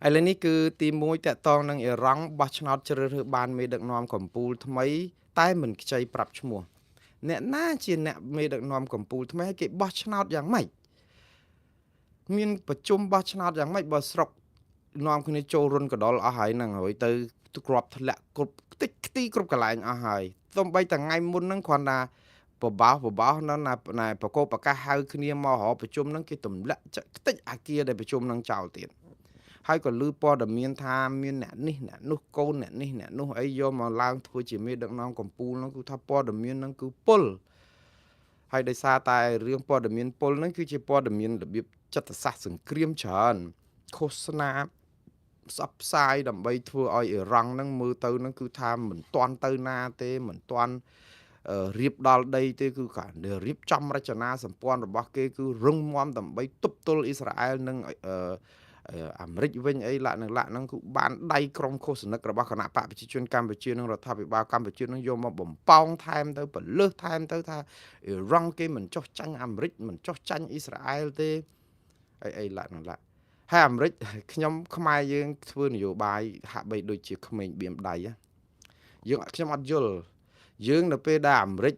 ឥឡូវនេះគឺទី1តកតងនឹងអ៊ីរ៉ង់បោះឆ្នោតជ្រើសរើសបានមេដឹកនាំកម្ពុជាថ្មី តែមិនខ្ចីប្រាប់ឈ្មោះអ្នកណាជាអ្នកមេដឹកនាំកម្ពុជាថ្មីហើយគេបោះឆ្នោតយ៉ាងម៉េចមានប្រជុំបោះឆ្នោតយ៉ាងម៉េចបើស្រុកនាំគ្នាចូលរុនកដុលអស់ហើយហ្នឹងហើយទៅគ្រាប់ធ្លាក់គ្រប់ខ្ទេចខ្ទីគ្រប់កន្លែងអស់ហើយសំបីតែថ្ងៃមុនហ្នឹងគ្រាន់តែបបោសបបោសនៅណាណែបកោប្រកាសហៅគ្នាមករកប្រជុំហ្នឹងគេទម្លាក់ខ្ទេចអាគារដែលប្រជុំហ្នឹងចោលទៀតហើយក៏ឮព័ត៌មានថាមានអ្នកនេះអ្នកនោះកូនអ្នកនេះអ្នកនោះអីយកមកឡើងធ្វើជាមេដឹកនាំកម្ពុជាហ្នឹងគឺថាព័ត៌មានហ្នឹងគឺពុលហើយដោយសារតែរឿងព័ត៌មានពុលហ្នឹងគឺជាព័ត៌មានរបៀបចិត្តសាស្ត្រសង្គ្រាមច្រើនឃោសនាផ្សព្វផ្សាយដើម្បីធ្វើឲ្យអ៊ីរ៉ង់ហ្នឹងមើលទៅហ្នឹងគឺថាមិនទាន់ទៅណាទេមិនទាន់រៀបដល់ដីទេគឺការរៀបចំរចនាសម្ព័ន្ធរបស់គេគឺរឹងមាំដើម្បីទប់ទល់អ៊ីស្រាអែលនិងអាមេរិកវិញអីឡាក់នឹងឡាក់ហ្នឹងគឺបានដៃក្រុមឃោសនិករបស់គណៈបកប្រជាជនកម្ពុជានិងរដ្ឋាភិបាលកម្ពុជានឹងយកមកបំប៉ោងថែមទៅពលឹះថែមទៅថាអ៊ីរ៉ង់គេមិនចោះចាញ់អាមេរិកមិនចោះចាញ់អ៊ីស្រាអែលទេអីអីឡាក់នឹងឡាក់ហើយអាមេរិកខ្ញុំខ្មែរយើងធ្វើនយោបាយហាក់បីដូចជាក្មេងបៀមដៃយើងខ្ញុំអត់យល់យើងនៅពេលដែលអាមេរិក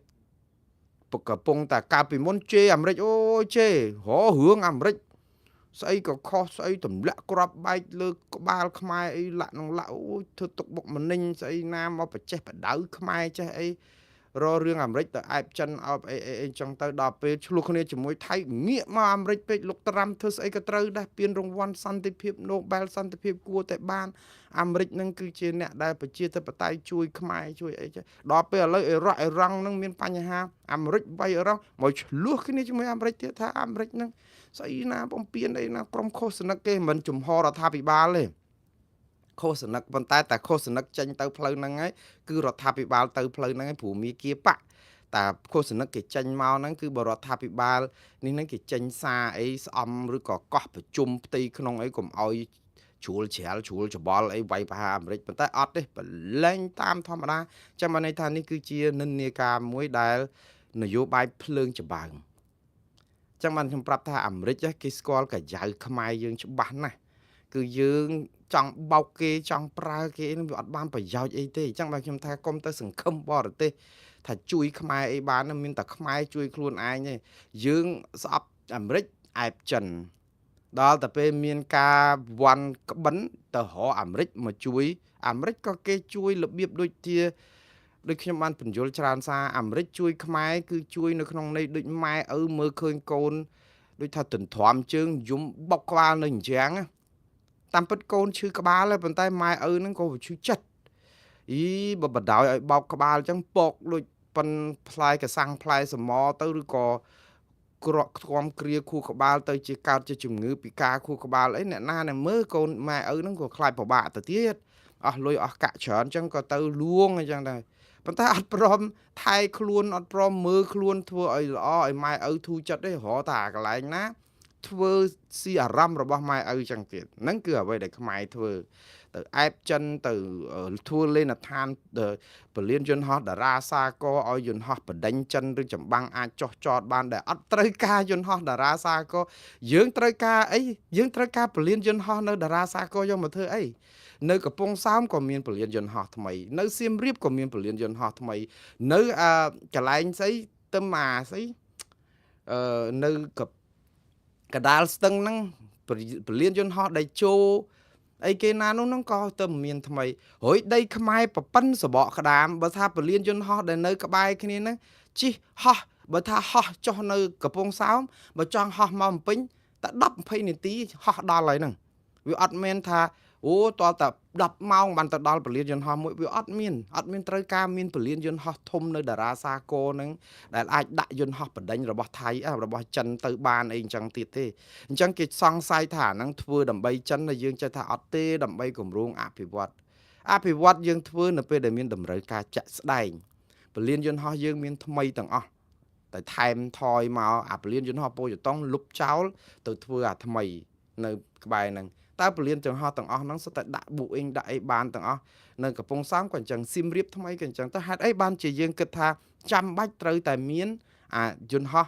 កំពុងតែកាលពីមុនជេរអាមេរិកអូយជេរររឿងអាមេរិកស្អីក៏ខុសស្អីទម្លាក់ក្របបែកលើក្បាលខ្មែរអីលាក់នឹងលាក់អូយធ្វើទុកបុកម្នេញស្អីណាមកបច្ចេះបដៅខ្មែរចេះអីរករឿងអាមេរិកទៅអែបចិនអោបអីអីអីចឹងទៅដល់ពេលឆ្លោះគ្នាជាមួយថៃងាកមកអាមេរិកពេកលោកត្រាំធ្វើស្អីក៏ត្រូវដែរពានរង្វាន់សន្តិភាព Nobel សន្តិភាពគួរតែបានអាមេរិកនឹងគឺជាអ្នកដែលប្រជាធិបតេយ្យជួយខ្មែរជួយអីចេះដល់ពេលឥឡូវអ៊ីរ៉ាក់អ៊ីរ៉ង់នឹងមានបញ្ហាអាមេរិកវាយអ៊ីរ៉ង់មកឆ្លោះគ្នាជាមួយអាមេរិកទៀតថាអាមេរិកនឹងស្អីណាបំពេញអីណាក្រុមឃោសនិកគេមិនចំហរដ្ឋាភិបាលទេឃោសនិកប៉ុន្តែតែឃោសនិកចេញទៅផ្លូវហ្នឹងហើយគឺរដ្ឋាភិបាលទៅផ្លូវហ្នឹងហើយព្រោះមានគៀបៈតាឃោសនិកគេចេញមកហ្នឹងគឺបរដ្ឋាភិបាលនេះហ្នឹងគេចេញសារអីស្អំឬក៏កោះប្រជុំផ្ទៃក្នុងអីកុំឲ្យជ្រួលច្រាលជ្រួលច្បល់អីវាយប្រហារអាមេរិកប៉ុន្តែអត់ទេប្រលែងតាមធម្មតាចាំបានន័យថានេះគឺជានិន្នាការមួយដែលនយោបាយភ្លើងចម្បាំងចឹងបានខ្ញុំប្រាប់ថាអាមេរិកគេស្គាល់កាយ៉ៅខ្មែរយើងច្បាស់ណាស់គឺយើងចង់បោកគេចង់ប្រើគេនឹងវាអត់បានប្រយោជន៍អីទេអញ្ចឹងបាទខ្ញុំថាកុំទៅសង្ឃឹមបរទេសថាជួយខ្មែរអីបានមានតែខ្មែរជួយខ្លួនឯងទេយើងស្អប់អាមេរិកអែបចិនដល់តែពេលមានការវាន់ក្បិនទៅរកអាមេរិកមកជួយអាមេរិកក៏គេជួយរបៀបដូចជាដូចខ្ញុំបានបញ្យល់ច្រើនសារអាមេរិកជួយខ្មែរគឺជួយនៅក្នុងន័យដូចម៉ែឪមើលឃើញកូនដូចថាទន្ទ្រាំជើងយំបុកក្បាលនៅអញ្ចឹងតាមពិតកូនឈឺក្បាលហើយប៉ុន្តែម៉ែឪហ្នឹងក៏ឈឺចិត្តអីបើបដ ாய் ឲ្យបោកក្បាលអញ្ចឹងពកដូចប៉ិនផ្លែកសាំងផ្លែសមទៅឬក៏ក្រក់ខ្ំគ្រាខួរក្បាលទៅជាកើតជាជំងឺពិការខួរក្បាលអីអ្នកណាអ្នកមើលកូនម៉ែឪហ្នឹងក៏ខ្លាចពិបាកទៅទៀតអស់លុយអស់កាក់ច្រើនអញ្ចឹងក៏ទៅលួងអញ្ចឹងដែរប៉ុន្តែអត់ព្រមថែខ្លួនអត់ព្រមមើលខ្លួនធ្វើឲ្យល្អឲ្យម៉ែឪធូរចិត្តទេរកតែកន្លែងណាធ្វើស៊ីអារម្មណ៍របស់ម៉ែឪចឹងទៀតហ្នឹងគឺអ្វីដែលខ្មែរធ្វើទៅអែបចិនទៅធ្វើលេនដ្ឋានពលានយន្តហោះតារាសាគរឲ្យយន្តហោះបដិញចិនឬចម្បាំងអាចចោះចតបានដែលអត់ត្រូវការយន្តហោះតារាសាគរយើងត្រូវការអីយើងត្រូវការពលានយន្តហោះនៅតារាសាគរយកមកធ្វើអីនៅកំពង់សោមក៏មានពលានយន្តហោះថ្មីនៅសៀមរាបក៏មានពលានយន្តហោះថ្មីនៅអាកន្លែងស្អីទៅមកស្អីអឺនៅកដាលស្ទឹងហ្នឹងពលានយន្តហោះដៃជោអីគេណានោះហ្នឹងក៏ទៅមានថ្មីរួយដីខ្មែរប្រប៉ិនសបកក្តាមបើថាពលានយន្តហោះដែលនៅក្បែរគ្នាហ្នឹងជីហោះបើថាហោះចុះនៅកំពង់សោមបើចង់ហោះមកពេញតែ10 20នាទីហោះដល់ហើយហ្នឹងវាអត់មែនថាអូតើតែ10ម៉ោងបានទៅដល់ពលានយន្តហោះមួយវាអត់មានអត់មានត្រូវការមានពលានយន្តហោះធំនៅតារាសាគរហ្នឹងដែលអាចដាក់យន្តហោះបដិញរបស់ថៃរបស់ចិនទៅបានអីអញ្ចឹងទៀតទេអញ្ចឹងគេសង្ស័យថាអាហ្នឹងធ្វើដើម្បីចិនតែយើងចេះថាអត់ទេដើម្បីគម្រោងអភិវឌ្ឍអភិវឌ្ឍយើងធ្វើនៅពេលដែលមានតម្រូវការចាក់ស្ដែងពលានយន្តហោះយើងមានថ្មីទាំងអស់តែថែមថយមកអាពលានយន្តហោះពោធិតុងលុបចោលទៅធ្វើអាថ្មីនៅក្បែរហ្នឹងតើពលានចង្ហោះទាំងអស់ហ្នឹងសុទ្ធតែដាក់ប៊ូអ៊ីងដាក់អីបានទាំងអស់នៅកំពង់សោមក៏អញ្ចឹងសៀមរាបថ្មីក៏អញ្ចឹងតើហេតុអីបានជាយើងគិតថាចាំបាច់ត្រូវតែមានអាយន្តហោះ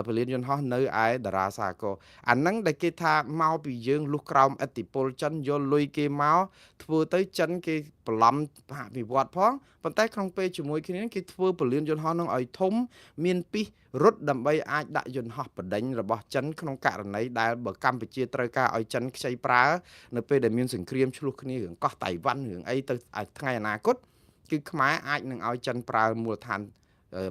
ពលានយន្តហោះនៅឯតារាសាគរអាហ្នឹងដែលគេថាមកពីយើងលុះក្រោមឥទ្ធិពលចិនយកលុយគេមកធ្វើទៅចិនគេបន្លំអភិវឌ្ឍផងប៉ុន្តែក្នុងពេលជាមួយគ្នាគេធ្វើពលានយន្តហោះនឹងឲ្យធំមានពីសរត់ដើម្បីអាចដាក់យន្តហោះបដិញរបស់ចិនក្នុងករណីដែលបើកម្ពុជាត្រូវការឲ្យចិនខ្ចីប្រើនៅពេលដែលមានសង្គ្រាមឆ្លោះគ្នារឿងកោះតៃវ៉ាន់រឿងអីទៅថ្ងៃអនាគតគឺខ្មែរអាចនឹងឲ្យចិនប្រើមូលដ្ឋាន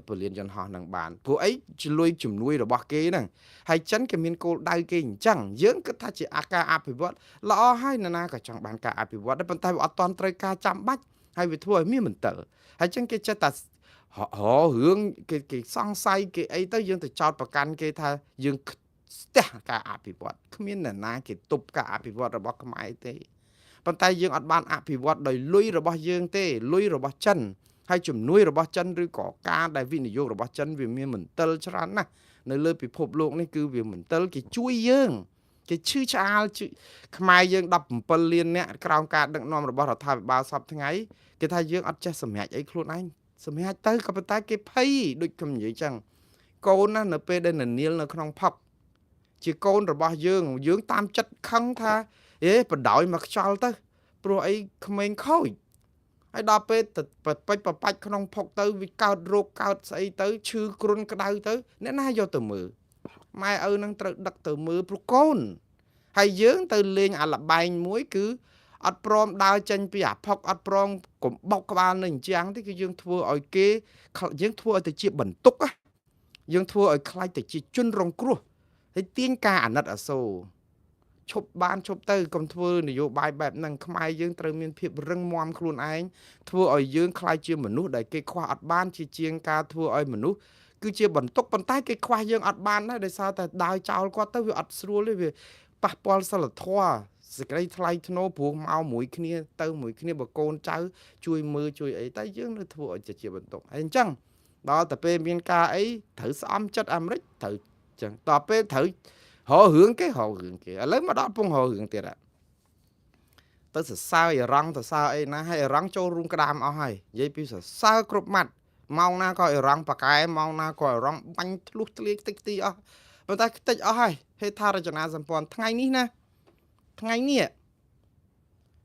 ពលានយន្តហោះនឹងបានព្រោះអីលុយជំនួយរបស់គេហ្នឹងហើយចិនគេមានគោលដៅគេអញ្ចឹងយើងគិតថាជាអាការអភិវឌ្ឍល្អហើយនរណាក៏ចង់បានការអភិវឌ្ឍដែរប៉ុន្តែវាអត់ទាន់ត្រូវការចាំបាច់ហើយវាធ្វើឲ្យមានមន្ទិលហើយចឹងគេចេះតែរឿងគេសង្ស័យគេអីទៅយើងទៅចោទប្រកាន់គេថាយើងស្ទះការអភិវឌ្ឍគ្មាននរណាគេទប់ការអភិវឌ្ឍរបស់ខ្មែរទេប៉ុន្តែយើងអត់បានអភិវឌ្ឍដោយលុយរបស់យើងទេលុយរបស់ចិនហើយជំនួយរបស់ចិនឬក៏ការដែលវិនិយោគរបស់ចិនវាមានមន្ទិលច្រើនណាស់នៅលើពិភពលោកនេះគឺវាមន្ទិលគេជួយយើងគេឈឺឆ្អាលខ្មែរយើង17លានអ្នកក្រោមការដឹកនាំរបស់រដ្ឋាភិបាលសពថ្ងៃគេថាយើងអត់ចេះសម្រេចអីខ្លួនឯងសម្រេចទៅក៏ប៉ុន្តែគេភ័យដូចខ្ញុំនិយាយចឹងកូនណានៅពេលដែលនាលនៅក្នុងផឹកជាកូនរបស់យើងយើងតាមចិត្តខឹងថាអេបដ ாய் មកខ្យល់ទៅព្រោះអីក្មេងខូចហើយដល់ពេលបិចបបាច់ក្នុងផុកទៅវាកើតរោគកើតស្អីទៅឈឺគ្រុនក្តៅទៅអ្នកណាយកទៅមើលម៉ែឪនឹងត្រូវដឹកទៅមើលព្រោះកូនហើយយើងទៅលេងអាលបែងមួយគឺអត់ព្រមដើរចេញពីអាផុកអត់ព្រមកុំបុកក្បាលនៅអញ្ចឹងទេគឺយើងធ្វើឲ្យគេយើងធ្វើឲ្យទៅជាបន្ទុកយើងធ្វើឲ្យខ្លាចទៅជាជនរងគ្រោះហើយទាញការអាណិតអាសូរឈប់បានឈប់ទៅកុំធ្វើនយោបាយបែបហ្នឹងខ្មែរយើងត្រូវមានភាពរឹងមាំខ្លួនឯងធ្វើឲ្យយើងខ្លាចជាមនុស្សដែលគេខ្វះអត់បានជាជាងការធ្វើឲ្យមនុស្សគឺជាបន្ទុកប៉ុន្តែគេខ្វះយើងអត់បានដែរដោយសារតែដើរចោលគាត់ទៅវាអត់ស្រួលទេវាប៉ះពាល់សិលធម៌សេចក្តីថ្លៃថ្នូរព្រោះមកមួយគ្នាទៅមួយគ្នាបើកូនចៅជួយមើលជួយអីតែយើងនៅធ្វើឲ្យជាបន្ទុកហើយអញ្ចឹងដល់តែពេលមានការអីត្រូវស្អំចិត្តអាមេរិកត្រូវអញ្ចឹងដល់ពេលត្រូវរករឿងគេរករឿងគេឥឡូវមកដល់ពងរករឿងទៀតទៅសរសើរអ៊ីរ៉ង់ទៅសើអីណាហើយអ៊ីរ៉ង់ចូលរួមក្តាមអស់ហើយនិយាយពីសរសើរគ្រប់ម៉ាត់ម៉ោងណាក៏អ៊ីរ៉ង់ប៉ាកែម៉ោងណាក៏អ៊ីរ៉ង់បាញ់ធ្លុះធ្លាយខ្ទេចខ្ទីអស់ប៉ុន្តែខ្ទេចអស់ហើយហេដ្ឋារចនាសម្ព័ន្ធថ្ងៃនេះណាថ្ងៃនេះ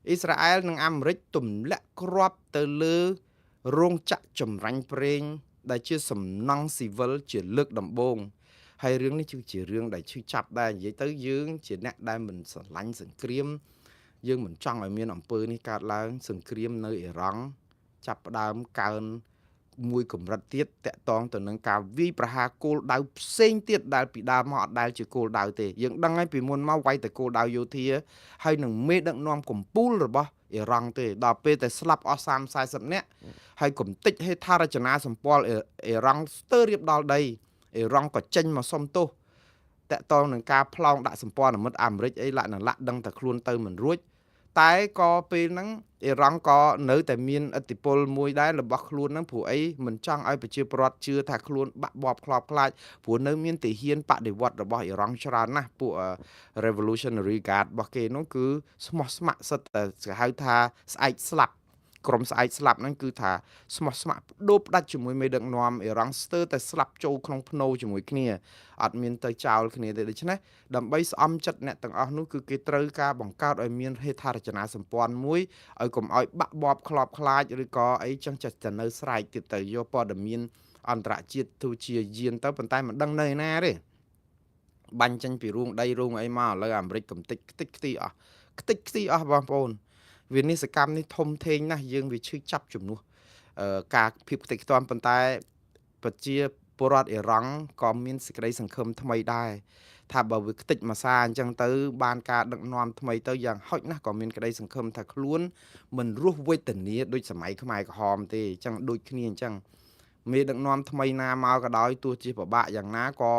អ៊ីស្រាអែលនិងអាមេរិកទម្លាក់គ្រាប់ទៅលើរោងចក្រចម្រាញ់ប្រេងដែលជាសំណង់ស៊ីវិលជាលើកដំបូងហើយរឿងនេះគឺជារឿងដែលឈឺចាប់ដែរនិយាយទៅយើងជាអ្នកដែលមិនស្រឡាញ់សង្គ្រាមយើងមិនចង់ឲ្យមានអំពើនេះកើតឡើងសង្គ្រាមនៅអ៊ីរ៉ង់ចាប់ផ្ដើមកើនមួយកម្រិតទៀតតកតងទៅនឹងការវាយប្រហារគោលដៅផ្សេងទៀតដែលពីដើមមកអត់ដែលជាគោលដៅទេយើងដឹងហើយពីមុនមកវាយតែគោលដៅយោធាហើយនឹងមេដឹកនាំកម្ពុជារបស់អ៊ីរ៉ង់ទេដល់ពេលតែស្លាប់អស់30 40នាក់ហើយកំតិចហេដ្ឋារចនាសម្ព័ន្ធអ៊ីរ៉ង់ស្ទើររៀបដល់ដីអ៊ីរ៉ង់ក៏ចេញមកសុំទោសតកតងនឹងការប្លង់ដាក់សម្ព័ន្ធមិត្តអាមេរិកអីលក្ខណៈដឹងតែខ្លួនទៅមិនរួចតែក៏ពេលហ្នឹងអ៊ីរ៉ង់ក៏នៅតែមានឥទ្ធិពលមួយដែររបស់ខ្លួនហ្នឹងព្រោះអីមិនចង់ឲ្យប្រជាពលរដ្ឋជឿថាខ្លួនបាក់បបខ្លោបខ្លាចព្រោះនៅមានទាហានបដិវត្តរបស់អ៊ីរ៉ង់ច្រើនណាស់ពួក Revolutionary Guard របស់គេនោះគឺស្មោះស្ម័គ្រសិតតែគេហៅថាស្អែកស្លាប់ក្រុមស្អែកស្លាប់ហ្នឹងគឺថាស្មោះស្ម័គ្របដូរផ្ដាច់ជាមួយមេដឹកនាំអ៊ីរ៉ង់ស្ទើរតែស្លាប់ចូលក្នុងភ្នោជាមួយគ្នាអត់មានទៅចោលគ្នាទេដូច្នេះដើម្បីស្អំចិត្តអ្នកទាំងអស់នោះគឺគេត្រូវការបង្កើតឲ្យមានហេដ្ឋារចនាសម្ព័ន្ធមួយឲ្យកុំឲ្យបាក់បបខ្លោបខ្លាចឬក៏អីចឹងចេះតែនៅស្រែកទៀតទៅយកព័ត៌មានអន្តរជាតិទូជាយានទៅប៉ុន្តែមិនដឹងនៅណាទេបាញ់ចេញពីរូងដីរូងអីមកឥឡូវអាមេរិកកំតិចខ្ទេចខ្ទីអស់ខ្ទេចខ្ទីអស់បងប្អូនវិនិស្សកម្មនេះធំធេងណាស់យើងវាឈឺចាប់ជំនួសការភាពខ្ទេចខ្ទាំប៉ុន្តែប្រជាពលរដ្ឋអ៊ីរ៉ង់ក៏មានសេចក្តីសង្ឃឹមថ្មីដែរថាបើវាខ្ទេចមួយសាអញ្ចឹងទៅបានការដឹកនាំថ្មីទៅយ៉ាងហោចណាស់ក៏មានក្តីសង្ឃឹមថាខ្លួនមិនរស់វេទនាដូចសម័យខ្មែរក្រហមទេអញ្ចឹងដូចគ្នាអញ្ចឹងមេដឹកនាំថ្មីណាមកក៏ដោយទោះជាពិបាកយ៉ាងណាក៏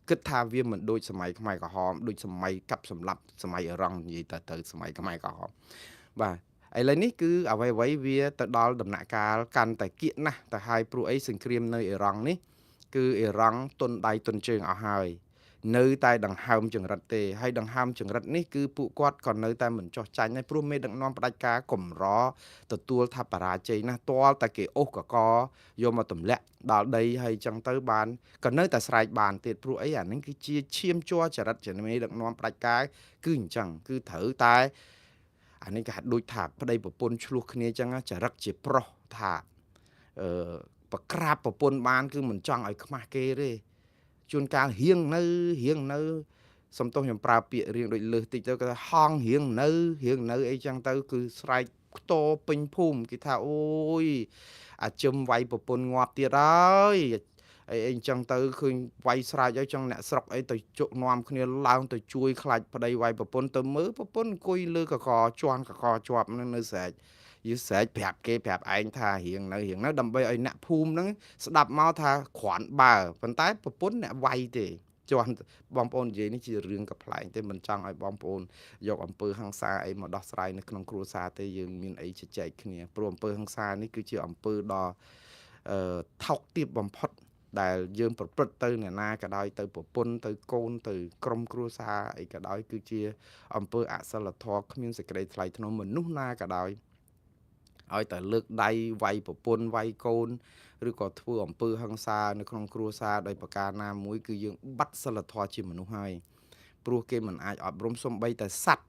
គិតថាវាមិនដូចសម័យខ្មែរក្រហមដូចសម័យកាប់សម្លាប់សម័យអ៊ីរ៉ង់និយាយទៅសម័យខ្មែរក្រហមបាទឥឡូវនេះគឺអ្វីអ្វីវាទៅដល់ដំណាក់កាលកាន់តែគៀកណាស់ទៅហើយព្រោះអីសង្គ្រាមនៅអ៊ីរ៉ង់នេះគឺអ៊ីរ៉ង់ទុនដៃទុនជើងអស់ហើយ នៅតែដង្ហើមចង្រិតទេហើយដង្ហើមចង្រិតនេះគឺពួកគាត់ក៏នៅតែមិនចោះចាញ់ដែរព្រោះមេដឹកនាំផ្ដាច់ការកម្រទទួលថាបរាជ័យណាស់ទាល់តែគេអូសកកយកមកទម្លាក់ដល់ដីហើយចឹងទៅបានក៏នៅតែស្រែកបានទៀតព្រោះអីអានឹងគឺជាឈាមជ័រចរិតជាមេដឹកនាំផ្ដាច់ការគឺអញ្ចឹងគឺត្រូវតែអានេះគេហាក់ដូចថាប្តីប្រពន្ធឆ្លោះគ្នាចឹងចរិតជាប្រុសថាអឺប្រក្រាបប្រពន្ធបានគឺមិនចង់ឲ្យខ្មាស់គេទេជួនកាលរៀងនៅរៀងនៅសំទោសខ្ញុំប្រើពាក្យរៀងដូចលើសតិចទៅគេថាហងរៀងនៅរៀងនៅអីចឹងទៅគឺស្រែកខ្ទរពេញភូមិគេថាអូយអាជឹមវាយប្រពន្ធងាប់ទៀតហើយអីអីចឹងទៅឃើញវាយស្រែកអីចឹងអ្នកស្រុកអីទៅជក់នាំគ្នាឡើងទៅជួយខ្លាចប្តីវាយប្រពន្ធទៅមើលប្រពន្ធអង្គុយលើកកជន់កកជាប់នឹងនៅស្រែកយឺស្រែកប្រាប់គេប្រាប់ឯងថារៀងនៅរៀងនៅដើម្បីឲ្យអ្នកភូមិហ្នឹងស្ដាប់មកថាគ្រាន់បើប៉ុន្តែប្រពន្ធអ្នកវាយទេជន់បងប្អូននិយាយនេះជារឿងកំប្លែងទេមិនចង់ឲ្យបងប្អូនយកអំពើហិង្សាអីមកដោះស្រាយនៅក្នុងគ្រួសារទេយើងមានអីជជែកគ្នាព្រោះអំពើហិង្សានេះគឺជាអំពើដ៏ថោកទាបបំផុតដែលយើងប្រព្រឹត្តទៅអ្នកណាក៏ដោយទៅប្រពន្ធទៅកូនទៅក្រុមគ្រួសារអីក៏ដោយគឺជាអំពើអសិលធម៌គ្មានសេចក្តីថ្លៃថ្នូរមនុស្សណាក៏ដោយឲ្យតែលើកដៃវាយប្រពន្ធវាយកូនឬក៏ធ្វើអំពើហិង្សានៅក្នុងគ្រួសារដោយប្រការណាមួយគឺយើងបាត់សិលធម៌ជាមនុស្សហើយព្រោះគេមិនអាចអប់រំសំបីតែសត្វ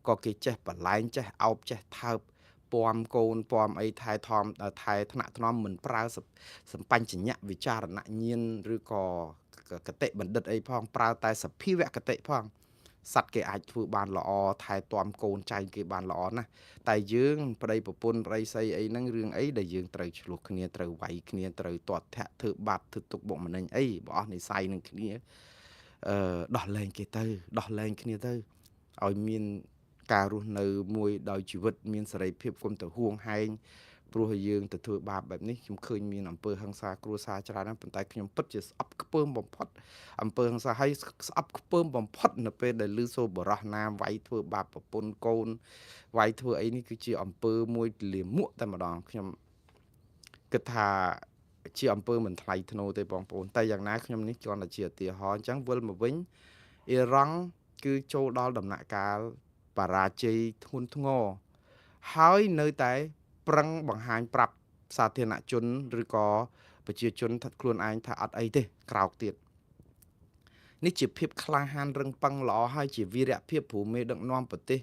ក៏គេចេះបលែងចេះអោបចេះថើបពំកូនពំអីថែថំថែថ្នាក់ថ្នមមិនប្រើសម្បញ្ញៈវិចារណញ្ញាណឬក៏កតិបណ្ឌិតអីផងប្រើតែសភាវគតិផងសត្វគេអាចធ្វើបានល្អថែទាំកូនចៅគេបានល្អណាស់តែយើងប្តីប្រពន្ធប្តីស្អីអីហ្នឹងរឿងអីដែលយើងត្រូវឆ្លោះគ្នាត្រូវវាយគ្នាត្រូវទាត់ធាក់ធ្វើបាបធ្វើទុកបុកម្នេញអីបើអស់និស័យនឹងគ្នាដោះលែងគេទៅដោះលែងគ្នាទៅឲ្យមានការរស់នៅមួយដោយជីវិតមានសេរីភាពគុំទៅហួងហែងព្រោះយើងទៅធ្វើបាបបែបនេះខ្ញុំឃើញមានអំពើហិង្សាគ្រួសារច្រើនណាស់ប៉ុន្តែខ្ញុំពិតជាស្អប់ខ្ពើមបំផុតអំពើហិង្សាហើយស្អប់ខ្ពើមបំផុតនៅពេលដែលឮសូរបរោះណាវាយធ្វើបាបប្រពន្ធកូនវាយធ្វើអីនេះគឺជាអំពើមួយលាមកតែម្ដងខ្ញុំគិតថាជាអំពើមិនថ្លៃថ្នូរទេបងប្អូនតែយ៉ាងណាខ្ញុំនេះគ្រាន់តែជាឧទាហរណ៍អញ្ចឹងវិលមកវិញអ៊ីរ៉ង់គឺចូលដល់ដំណាក់កាលបរាជ័យធ្ងន់ធ្ងរហើយនៅតែប្រឹងបង្ហាញប្រាប់សាធារណជនឬក៏ប្រជាជនថាខ្លួនឯងថាអត់អីទេក្រោកទៀតនេះជាភាពក្លាហានរឹងប៉ឹងល្អហើយជាវីរភាពព្រោះមេដឹកនាំប្រទេស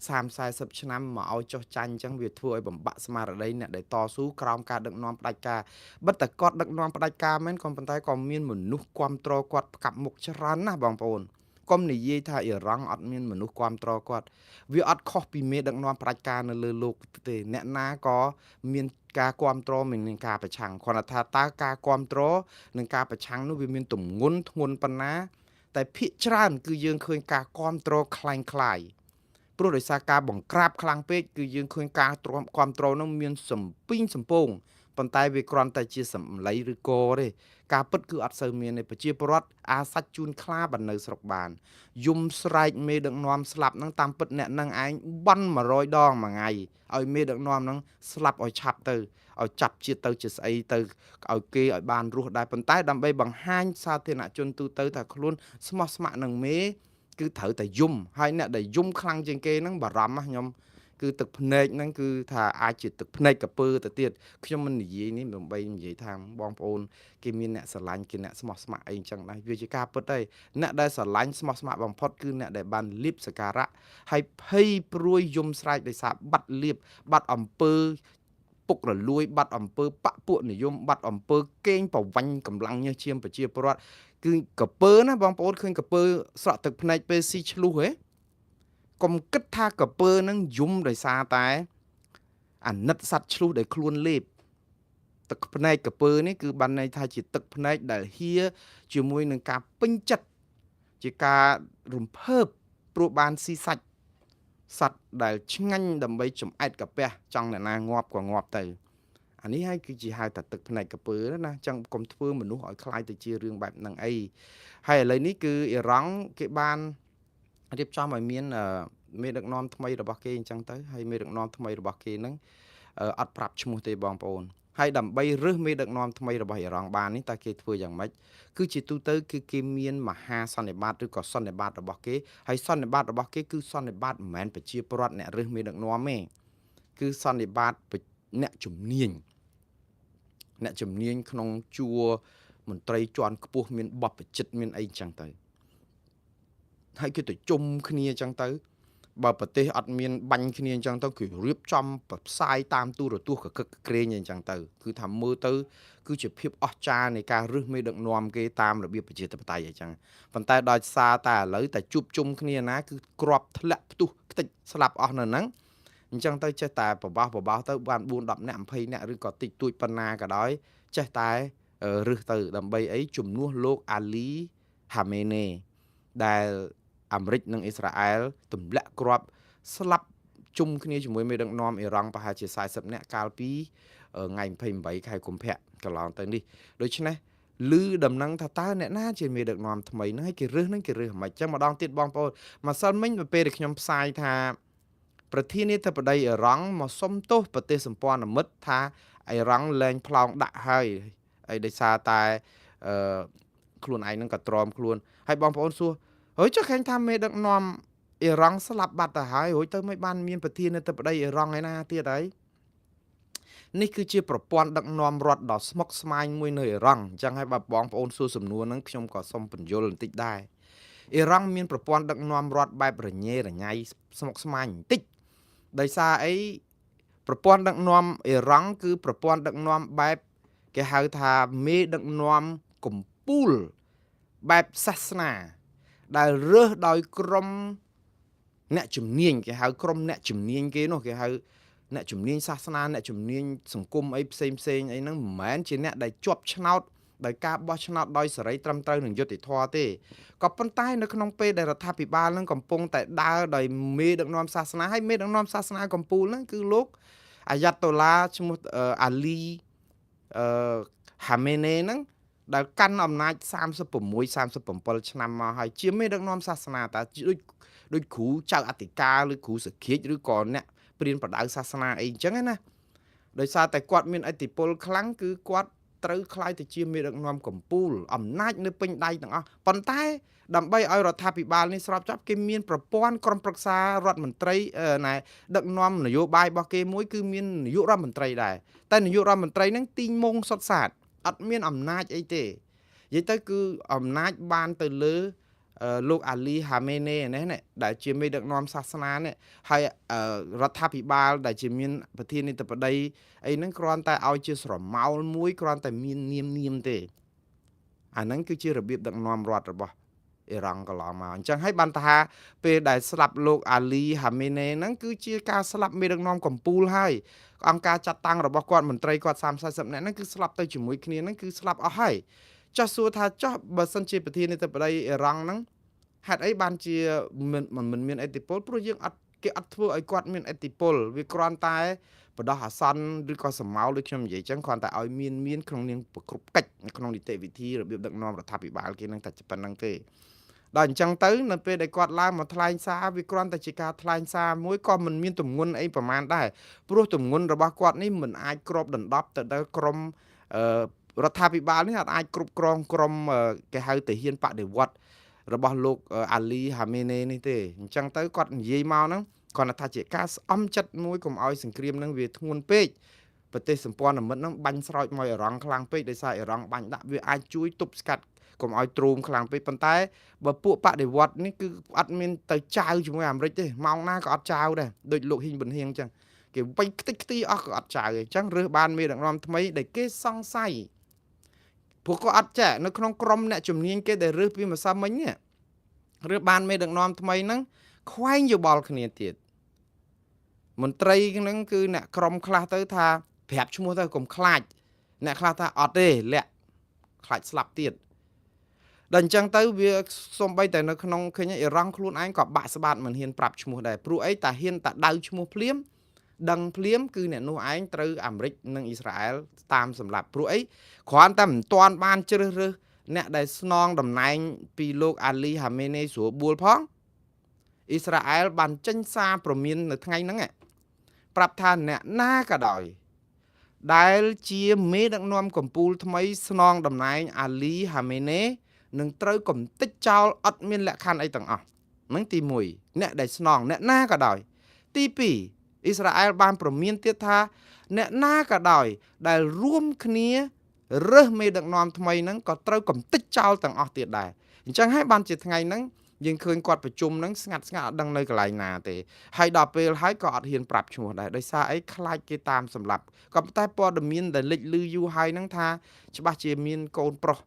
30 40ឆ្នាំមកឲ្យចុះចាញ់អញ្ចឹងវាធ្វើឲ្យបំបាក់ស្មារតីអ្នកដែលតស៊ូក្រោមការដឹកនាំផ្ដាច់ការបិទតែគាត់ដឹកនាំផ្ដាច់ការមែនក៏ប៉ុន្តែក៏មានមនុស្សគាំទ្រគាត់ផ្កាប់មុខច្រើនណាស់បងប្អូនកុំនិយាយថាអ៊ីរ៉ង់អត់មានមនុស្សគាំទ្រគាត់វាអត់ខុសពីមេដឹកនាំប្រជាការនៅលើលោកទេអ្នកណាក៏មានការគាំទ្រមានការប្រឆាំងគ្រាន់តែថាតើការគាំទ្រនិងការប្រឆាំងនោះវាមានទម្ងន់ធ្ងន់ប៉ុណ្ណាតែភាគច្រើនគឺយើងឃើញការគាំទ្រคล้ายៗព្រោះដោយសារការបង្ក្រាបខ្លាំងពេកគឺយើងឃើញការគាំទ្រនោះមានសំពីងសំពងប៉ុន្តែវាគ្រាន់តែជាសម្លៃឬកទេការពិតគឺអត់សូវមានទេប្រជាពលរដ្ឋអាសាច់ជូនខ្លាបាននៅស្រុកបានយំស្រែកមេដឹកនាំស្លាប់ហ្នឹងតាមពិតអ្នកនឹងឯងបន់100ដងមួយថ្ងៃឲ្យមេដឹកនាំហ្នឹងស្លាប់ឲ្យឆាប់ទៅឲ្យចាប់ជាតិទៅជាស្អីទៅឲ្យគេឲ្យបានរស់ដែរប៉ុន្តែដើម្បីបង្ហាញសាធារណជនទូទៅថាខ្លួនស្មោះស្ម័គ្រនឹងមេគឺត្រូវតែយំហើយអ្នកដែលយំខ្លាំងជាងគេហ្នឹងបារម្ភណាខ្ញុំគឺទឹកភ្នែកហ្នឹងគឺថាអាចជាទឹកភ្នែកកពើទៅទៀតខ្ញុំមិននិយាយនេះដើម្បីនិយាយថាបងប្អូនគេមានអ្នកស្រឡាញ់គេអ្នកស្មោះស្ម័គ្រអីចឹងដែរវាជាការពិតហើយអ្នកដែលស្រឡាញ់ស្មោះស្ម័គ្របំផុតគឺអ្នកដែលបានលៀបសការៈហើយភ័យព្រួយយំស្រែកដោយសារបាត់លៀបបាត់អំពើពុករលួយបាត់អំពើបពពួកនិយមបាត់អំពើកេងប្រវ័ញ្ចកម្លាំងញើសឈាមប្រជាពលរដ្ឋគឺកពើណាបងប្អូនឃើញកពើស្រក់ទឹកភ្នែកពេលស៊ីឆ្លុះហ៎កុំគិតថាកពើនឹងយំដោយសារតែអាណិតសត្វឆ្លុះដែលខ្លួនលេបទឹកភ្នែកកពើនេះគឺបានន័យថាជាទឹកភ្នែកដែលហៀជាមួយនឹងការពេញចិត្តជាការរំភើបព្រោះបានស៊ីសាច់សត្វដែលឆ្ងាញ់ដើម្បីចំអែតកាពះចង់អ្នកណាងាប់ក៏ងាប់ទៅអានេះហើយគឺជាហៅថាទឹកភ្នែកកពើណាចឹងកុំធ្វើមនុស្សឲ្យคล้ายទៅជារឿងបែបហ្នឹងអីហើយឥឡូវនេះគឺអ៊ីរ៉ង់គេបានរៀបចំឲ្យមានមេដឹកនាំថ្មីរបស់គេអញ្ចឹងទៅហើយមេដឹកនាំថ្មីរបស់គេហ្នឹងអត់ប្រាប់ឈ្មោះទេបងប្អូន ហើយដើម្បីរើសមេដឹកនាំថ្មីរបស់អ៊ីរ៉ង់បាននេះតើគេធ្វើយ៉ាងម៉េចគឺជាទូទៅគឺគេមានមហាសន្និបាតឬក៏សន្និបាតរបស់គេហើយសន្និបាតរបស់គេគឺសន្និបាតមិនមែនប្រជាពលរដ្ឋអ្នករើសមេដឹកនាំទេគឺសន្និបាតអ្នកជំនាញអ្នកជំនាញក្នុងជួរមន្ត្រីជាន់ខ្ពស់មានបព្វជិតមានអីចឹងទៅហើយគេទៅជុំគ្នាចឹងទៅបើប្រទេសអត់មានបាញ់គ្នាអញ្ចឹងទៅគឺរៀបចំផ្សាយតាមទូរទស្សន៍កកឹកក្រែងអញ្ចឹងទៅគឺថាមើលទៅគឺជាភាពអស្ចារ្យនៃការរើសមេដឹកនាំគេតាមរបៀបប្រជាធិបតេយ្យអញ្ចឹងប៉ុន្តែដោយសារតែឥឡូវតែជួបជុំគ្នាណាគឺក្របធ្លាក់ផ្ទុះខ្ទេចស្លាប់អស់នៅហ្នឹងអញ្ចឹងទៅចេះតែបបោះបបោះទៅបាន4 10នាក់20នាក់ឬក៏តិចតួចប៉ុណ្ណាក៏ដោយចេះតែរើសទៅដើម្បីអីជំនួសលោកអាលីហាមេណេដែលអាមេរិកនិងអ៊ីស្រាអែលទម្លាក់គ្រាប់ស្លាប់ជុំគ្នាជាមួយមេដឹកនាំអ៊ីរ៉ង់ប្រហែលជា40នាក់កាលពីថ្ងៃ28ខែកុម្ភៈកន្លងទៅនេះដូច្នេះឮដំណឹងថាតើអ្នកណាជាមេដឹកនាំថ្មីហ្នឹងហើយគេរើសហ្នឹងគេរើសមិនចឹងម្ដងទៀតបងប្អូនម្សិលមិញពេលដែលខ្ញុំផ្សាយថាប្រធានាធិបតីអ៊ីរ៉ង់មកសុំទោសប្រទេសសម្ព័ន្ធមិត្តថាអ៊ីរ៉ង់លែងប្លង់ដាក់ហើយហើយដោយសារតែអឺខ្លួនឯងហ្នឹងក៏ទ្រាំខ្លួនហើយបងប្អូនសួរហើយចុះឃើញថាមេដឹកនាំអ៊ីរ៉ង់ស្លាប់បាត់ទៅហើយរួចទៅមិនបានមានប្រធានាធិបតីអ៊ីរ៉ង់ឯណាទៀតហើយនេះគឺជាប្រព័ន្ធដឹកនាំរដ្ឋដ៏ស្មុគស្មាញមួយនៅអ៊ីរ៉ង់អញ្ចឹងហើយបើបងប្អូនសួរសំណួរហ្នឹងខ្ញុំក៏សូមពន្យល់បន្តិចដែរអ៊ីរ៉ង់មានប្រព័ន្ធដឹកនាំរដ្ឋបែបរញ៉េរញ៉ៃស្មុគស្មាញបន្តិចដោយសារអីប្រព័ន្ធដឹកនាំអ៊ីរ៉ង់គឺប្រព័ន្ធដឹកនាំបែបគេហៅថាមេដឹកនាំកម្ពូលបែបសាសនាដែលរើសដោយក្រុមអ្នកជំនាញគេហៅក្រុមអ្នកជំនាញគេនោះគេហៅអ្នកជំនាញសាសនាអ្នកជំនាញសង្គមអីផ្សេងផ្សេងអីហ្នឹងមិនមែនជាអ្នកដែលជាប់ឆ្នោតដោយការបោះឆ្នោតដោយសេរីត្រឹមត្រូវនឹងយុត្តិធម៌ទេក៏ប៉ុន្តែនៅក្នុងពេលដែលរដ្ឋាភិបាលនឹងកំពុងតែដើរដោយមេដឹកនាំសាសនាហើយមេដឹកនាំសាសនាកម្ពុជាហ្នឹងគឺលោកអាយ៉ាតូឡាឈ្មោះអាលីអឺហាមេណេហ្នឹងដែលកាន់អំណាច36 37ឆ្នាំមកហើយជាមេដឹកនាំសាសនាតាដូចគ្រូចៅអធិការឬគ្រូសក្រាចឬក៏អ្នកព្រានប្រដៅសាសនាអីអញ្ចឹងណាដោយសារតែគាត់មានឥទ្ធិពលខ្លាំងគឺគាត់ត្រូវក្លាយទៅជាមេដឹកនាំកម្ពុជាអំណាចនៅពេញដៃទាំងអស់ប៉ុន្តែដើម្បីឲ្យរដ្ឋាភិបាលនេះស្របច្បាប់គេមានប្រព័ន្ធក្រុមប្រឹក្សារដ្ឋមន្ត្រីណែដឹកនាំនយោបាយរបស់គេមួយគឺមាននាយករដ្ឋមន្ត្រីដែរតែនាយករដ្ឋមន្ត្រីហ្នឹងទីងមងសុតសាតអត់មានអំណាចអីទេនិយាយទៅគឺអំណាចបានទៅលើលោកអាលីហាមេណេនេះដែលជាមេដឹកនាំសាសនានេះហើយរដ្ឋាភិបាលដែលជាមានប្រធានាធិបតីអីហ្នឹងគ្រាន់តែឲ្យជាស្រមោលមួយគ្រាន់តែមាននាមនាមទេអាហ្នឹងគឺជារបៀបដឹកនាំរដ្ឋរបស់អ៊ីរ៉ង់កន្លងមកអញ្ចឹងហើយបានថាពេលដែលស្លាប់លោកអាលីហាមេណេហ្នឹងគឺជាការស្លាប់មេដឹកនាំកម្ពុជាហើយអង្គការចាត់តាំងរបស់គាត់មន្ត្រីគាត់30 40នាក់ហ្នឹងគឺស្លាប់ទៅជាមួយគ្នាហ្នឹងគឺស្លាប់អស់ហើយចោះសួរថាចោះបើសិនជាប្រធានាធិបតីអ៊ីរ៉ង់ហ្នឹងហេតុអីបានជាមិនមានឥទ្ធិពលព្រោះយើងអត់គេអត់ធ្វើឲ្យគាត់មានឥទ្ធិពលវាគ្រាន់តែបដោះអាសន្នឬក៏សមោលដូចខ្ញុំនិយាយចឹងគ្រាន់តែឲ្យមានក្នុងនាងប្រគ្រប់កិច្ចក្នុងនីតិវិធីរបៀបដឹកនាំរដ្ឋាភិបាលគេនឹងតែប៉ុណ្្នឹងទេដល់អញ្ចឹងទៅនៅពេលដែលគាត់ឡើងមកថ្លែងសារវាគ្រាន់តែជាការថ្លែងសារមួយក៏មិនមានទម្ងន់អីប្រមាណដែរព្រោះទម្ងន់របស់គាត់នេះមិនអាចគ្របដណ្ដប់ទៅដល់ក្រមរដ្ឋាភិបាលនេះអាចគ្រប់គ្រងក្រមគេហៅទាហានបដិវត្តរបស់លោកអាលីហាមេណេនេះទេអញ្ចឹងទៅគាត់និយាយមកហ្នឹងគាត់ថាជាការស្អំចិត្តមួយកុំឲ្យសង្គ្រាមហ្នឹងវាធ្ងន់ពេកប្រទេសសម្ព័ន្ធមិត្តហ្នឹងបាញ់ស្រោចមកអ៊ីរ៉ង់ខ្លាំងពេកដោយសារអ៊ីរ៉ង់បាញ់ដាក់វាអាចជួយទប់ស្កាត់កុំឲ្យទ្រូមខ្លាំងពេកប៉ុន្តែបើពួកបដិវត្តនេះគឺអត់មានទៅចាវជាមួយអាមេរិកទេម៉ោងណាក៏អត់ចាវដែរដូចលោកហ៊ីងប៊ុនហៀងអញ្ចឹងគេវៃខ្ទេចខ្ទីអស់ក៏អត់ចាវទេអញ្ចឹងរើសបានមេដឹកនាំថ្មីដែលគេសង្ស័យព្រោះក៏អត់ចេះនៅក្នុងក្រុមអ្នកជំនាញគេដែលរើសពីម្សិលមិញនេះរើសបានមេដឹកនាំថ្មីហ្នឹងខ្វែងយោបល់គ្នាទៀតមន្ត្រីហ្នឹងគឺអ្នកក្រុមខ្លះទៅថាប្រាប់ឈ្មោះទៅកុំខ្លាចអ្នកខ្លះថាអត់ទេលាក់ខ្លាចស្លាប់ទៀតដល់អញ្ចឹងទៅវាសំបីតែនៅក្នុងឃើញអ៊ីរ៉ង់ខ្លួនឯងក៏បាក់ស្បាតមិនហ៊ានប្រាប់ឈ្មោះដែរព្រោះអីតាហ៊ានតាដៅឈ្មោះភ្លាមដឹងភ្លាមគឺអ្នកនោះឯងត្រូវអាមេរិកនិងអ៊ីស្រាអែលតាមសម្លាប់ព្រោះអីគ្រាន់តែមិនទាន់បានជ្រើសរើសអ្នកដែលស្នងតំណែងពីលោកអាលីហាមេណេស្រួលបួលផងអ៊ីស្រាអែលបានចេញសារព្រមាននៅថ្ងៃហ្នឹងប្រាប់ថាអ្នកណាក៏ដោយ ដែលជាមេដឹកនាំកម្ពុជាថ្មីស្នងតំណែងអាលីហាមេណេនឹងត្រូវកំទេចចោលអត់មានលក្ខខណ្ឌអីទាំងអស់ហ្នឹងទី1អ្នកដែលស្នងអ្នកណាក៏ដោយទី2អ៊ីស្រាអែលបានព្រមានទៀតថាអ្នកណាក៏ដោយដែលរួមគ្នារើសមេដឹកនាំថ្មីហ្នឹងក៏ត្រូវកំទេចចោលទាំងអស់ទៀតដែរអញ្ចឹងហើយបានជាថ្ងៃហ្នឹងយើងឃើញគាត់ប្រជុំហ្នឹងស្ងាត់ស្ងាត់អត់ដឹងនៅកន្លែងណាទេហើយដល់ពេលហើយក៏អត់ហ៊ានប្រាប់ឈ្មោះដែរដោយសារអីខ្លាចគេតាមសម្លាប់ក៏ប៉ុន្តែព័ត៌មានដែលលេចឮយូរហើយហ្នឹងថាច្បាស់ជាមានកូនប្រុស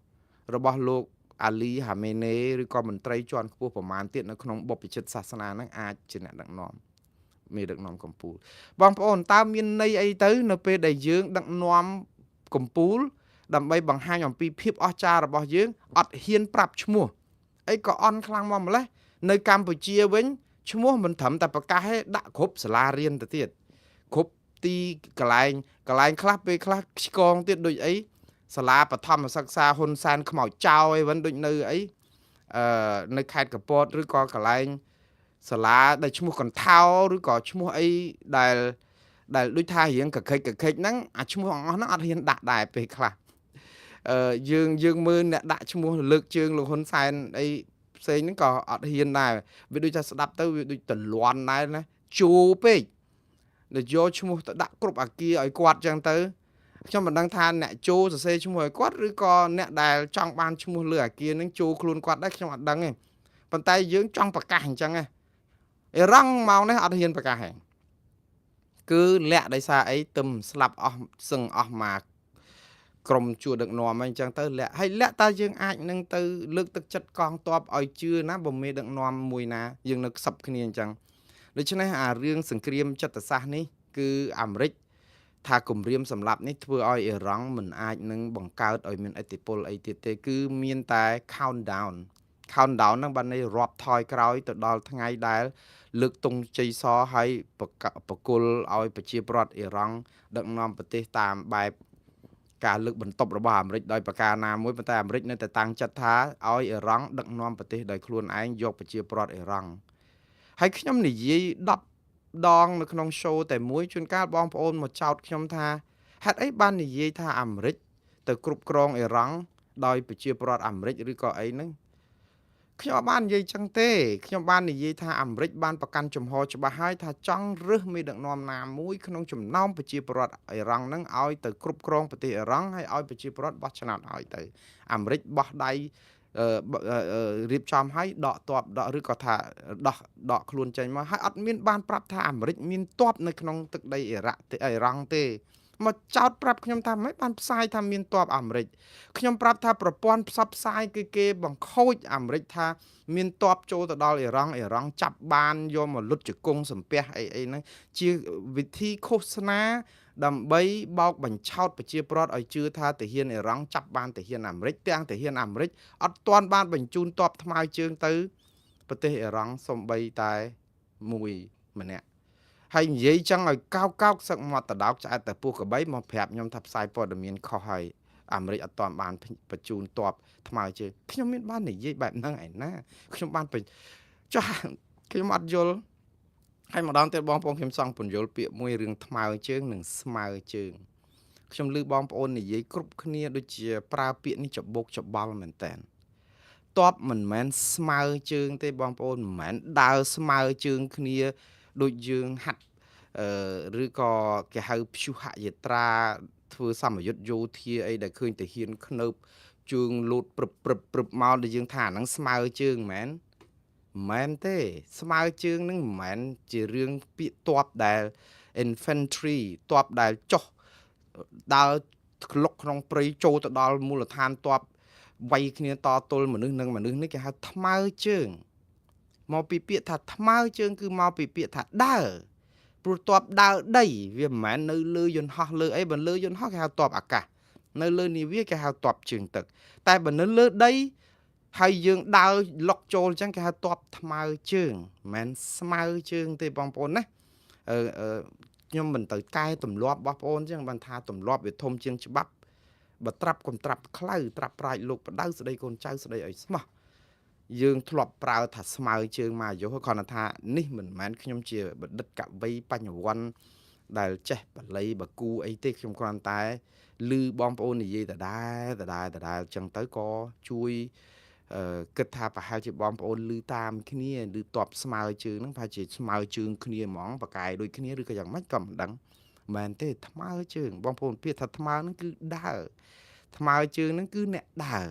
របស់លោកអាលីហាមេណេឬក៏មន្ត្រីជាន់ខ្ពស់ប្រមាណទៀតនៅក្នុងបុព្វជិតសាសនាហ្នឹងអាចជាអ្នកដឹកនាំមេដឹកនាំកម្ពុជាបងប្អូនតើមានន័យអីទៅនៅពេលដែលយើងដឹកនាំកម្ពុជាដើម្បីបង្ហាញអំពីភាពអស្ចារ្យរបស់យើងអត់ហ៊ានប្រាប់ឈ្មោះអីក៏អន់ខ្លាំងមកម្លេះនៅកម្ពុជាវិញឈ្មោះមិនត្រឹមតែប្រកាសទេដាក់គ្រប់សាលារៀនទៅទៀតគ្រប់ទីកន្លែងកន្លែងខ្លះពេលខ្លះឆ្កងទៀតដូចអីសាលាបឋមសិក្សាហ៊ុនសែនខ្មោចចោលអីវិញដូចនៅអីនៅខេត្តកពតឬក៏កន្លែងសាលាដែលឈ្មោះកន្ធោឬក៏ឈ្មោះអីដែលដូចថារៀងកខិចកខិចហ្នឹងអាឈ្មោះអស់ហ្នឹងអត់ហ៊ានដាក់ដែរពេលខ្លះយើងមើលអ្នកដាក់ឈ្មោះលើកជើងលោកហ៊ុនសែនអីផ្សេងហ្នឹងក៏អត់ហ៊ានដែរវាដូចថាស្ដាប់ទៅវាដូចតលន់ដែរណាជូរពេកដែលយកឈ្មោះទៅដាក់គ្រប់អាគារឲ្យគាត់ចឹងទៅខ្ញុំមិនដឹងថាអ្នកជោសរសេរឈ្មោះឲ្យគាត់ឬក៏អ្នកដែលចង់បានឈ្មោះលើអាគារហ្នឹងជោខ្លួនគាត់ដែរខ្ញុំអត់ដឹងទេប៉ុន្តែយើងចង់ប្រកាសអញ្ចឹងណាអ៊ីរ៉ង់មកនេះអត់ហ៊ានប្រកាសទេគឺលាក់ដោយសារអីទឹមស្លាប់អស់សឹងអស់មកក្រុមជួរដឹកនាំអញ្ចឹងទៅលាក់ហើយលាក់តើយើងអាចនឹងទៅលើកទឹកចិត្តកងទ័ពឲ្យជឿណាបើមេដឹកនាំមួយណាយើងនៅខ្សឹបគ្នាអញ្ចឹងដូច្នេះអារឿងសង្គ្រាមចិត្តសាស្ត្រនេះគឺអាមេរិកថាគម្រាមសម្លាប់នេះធ្វើឲ្យអ៊ីរ៉ង់មិនអាចនឹងបង្កើតឲ្យមានឥទ្ធិពលអីទៀតទេគឺមានតែ countdown ហ្នឹងបានន័យរាប់ថយក្រោយទៅដល់ថ្ងៃដែលលើកទង់ជ័យសហើយប្រគល់ឲ្យប្រជាប្រដ្ឋអ៊ីរ៉ង់ដឹកនាំប្រទេសតាមបែបការលើកបន្ទប់របស់អាមេរិកដោយប្រការណាមួយប៉ុន្តែអាមេរិកនៅតែតាំងចិត្តថាឲ្យអ៊ីរ៉ង់ដឹកនាំប្រទេសដោយខ្លួនឯងយកប្រជាប្រដ្ឋអ៊ីរ៉ង់ហើយខ្ញុំនិយាយ10ដងនៅក្នុង show តែមួយជួនកាលបងប្អូនមកចោទខ្ញុំថាហេតុអីបាននិយាយថាអាមេរិកទៅគ្រប់គ្រងអ៊ីរ៉ង់ដោយប្រជាប្រដ្ឋអាមេរិកឬក៏អីហ្នឹងខ្ញុំអត់បាននិយាយចឹងទេខ្ញុំបាននិយាយថាអាមេរិកបានប្រកាន់ជំហរច្បាស់ហើយថាចង់រើសមេដឹកនាំណាមួយក្នុងចំណោមប្រជាពលរដ្ឋអ៊ីរ៉ង់ហ្នឹងឲ្យទៅគ្រប់គ្រងប្រទេសអ៊ីរ៉ង់ហើយឲ្យប្រជាពលរដ្ឋបោះឆ្នោតឲ្យទៅអាមេរិកបោះដៃរៀបចំឲ្យដកទ័ពដកឬក៏ថាដកខ្លួនចេញមកហើយអត់មានបានប្រាប់ថាអាមេរិកមានទ័ពនៅក្នុងទឹកដីអ៊ីរ៉ង់ទេមកចោតប្រាប់ខ្ញុំថាមិនបានផ្សាយថាមានទ័ពអាមេរិកខ្ញុំប្រាប់ថាប្រព័ន្ធផ្សព្វផ្សាយគឺគេបង្ខូចអាមេរិកថាមានទ័ពចូលទៅដល់អ៊ីរ៉ង់ចាប់បានយកមកលុតជង្គង់សំពះអីអីហ្នឹងជាវិធីឃោសនាដើម្បីបោកបញ្ឆោតប្រជាពលរដ្ឋឲ្យជឿថាទាហានអ៊ីរ៉ង់ចាប់បានទាហានអាមេរិកទាំងទាហានអាមេរិកអត់ទាន់បានបញ្ជូនទ័ពថ្មើរជើងទៅប្រទេសអ៊ីរ៉ង់សំបីតែមួយម្នាក់ហើយនិយាយចឹងឲ្យកោកសឹកមាត់តដោកឆ្អែតតែពោះកបីមកប្រាប់ខ្ញុំថាផ្សាយព័ត៌មានខុសហើយអាមេរិកអត់ទាន់បានបញ្ជូនទ័ពថ្មើរជើងខ្ញុំមានបាននិយាយបែបហ្នឹងឯណាខ្ញុំបានចុះខ្ញុំអត់យល់ហើយម្ដងទៀតបងប្អូនខ្ញុំចង់ពន្យល់ពាក្យមួយរឿងថ្មើរជើងនិងស្មើជើងខ្ញុំឮបងប្អូននិយាយគ្រប់គ្នាដូចជាប្រើពាក្យនេះច្បោកច្បល់មែនតើតបមិនមែនស្មើជើងទេបងប្អូនមិនមែនដើរស្មើជើងគ្នាដូចយើងហាត់ឬក៏គេហៅព្យុហយត្រាធ្វើសមយុទ្ធយោធាអីដែលឃើញទាហានខ្នើបជើងលោតព្រឹបព្រឹបព្រឹបមកដែលយើងថាហ្នឹងស្មើជើងមែនមិនមែនទេស្មើជើងហ្នឹងមិនមែនជារឿងពាក្យទ័ពដែល infantry ទ័ពដែលចុះដើរក្លុកក្នុងព្រៃចូលទៅដល់មូលដ្ឋានទ័ពវាយគ្នាតទល់មនុស្សនិងមនុស្សនេះគេហៅថ្មើរជើងមកពីពាក្យថាថ្មើរជើងគឺមកពីពាក្យថាដើរព្រោះទ័ពដើរដីវាមិនមែននៅលើយន្តហោះលើអីបើលើយន្តហោះគេហៅទ័ពអាកាសនៅលើនាវាគេហៅទ័ពជើងទឹកតែបើនៅលើដីហើយយើងដើរលុកចូលអញ្ចឹងគេហៅទ័ពថ្មើរជើងមិនមែនស្មើជើងទេបងប្អូនណាខ្ញុំមិនទៅកែទម្លាប់របស់បងប្អូនអញ្ចឹងបានថាទម្លាប់វាធំជាងច្បាប់បើត្រាប់កុំត្រាប់ខ្លៅត្រាប់ប្រាជ្ញលោកបដៅស្ដីកូនចៅស្ដីឲ្យស្មោះយើងធ្លាប់ប្រើថាស្មើជើងមកអាយុគ្រាន់តែថានេះមិនមែនខ្ញុំជាបណ្ឌិតកវីបញ្ញវន្ត ដែលចេះបាលីបាគូអីទេខ្ញុំគ្រាន់តែឮបងប្អូននិយាយដដែលដដែលដដែលអញ្ចឹងទៅក៏ជួយគិតថាប្រហែលជាបងប្អូនឮតាមគ្នាឮតបស្មើជើងហ្នឹងប្រហែលជាស្មើជើងគ្នាហ្មងបកែដូចគ្នាឬក៏យ៉ាងម៉េចក៏មិនដឹងមែនទេថ្មើរជើងបងប្អូនពាក្យថាថ្មើរហ្នឹងគឺដើរថ្មើរជើងហ្នឹងគឺអ្នកដើរ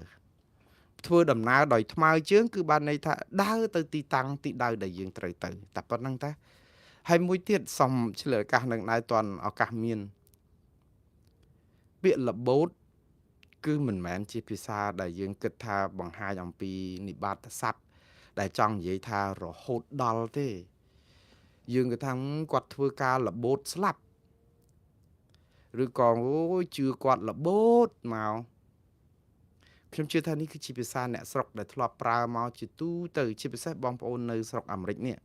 ធ្វើដំណើរដោយថ្មើរជើងគឺបានន័យថាដើរទៅទីតាំងទីដៅដែលយើងត្រូវទៅតែប៉ុណ្្នឹងតាហើយមួយទៀតសំឆ្លៀតឱកាសនឹងដែរតន់ឱកាសមានពាក្យរបូតគឺមិនមែនជាភាសាដែលយើងគិតថាបង្ហាញអំពីនិបាតស័ព្ទដែលចង់និយាយថារហូតដល់ទេយើងគិតថាគាត់ធ្វើការរបូតស្លាប់ឬក៏អូយជឿគាត់របូតមកខ្ញុំជឿថានេះគឺជាភាសាអ្នកស្រុកដែលធ្លាប់ប្រើមកជាទូទៅជាពិសេសបងប្អូននៅស្រុកអាមេរិកនេះ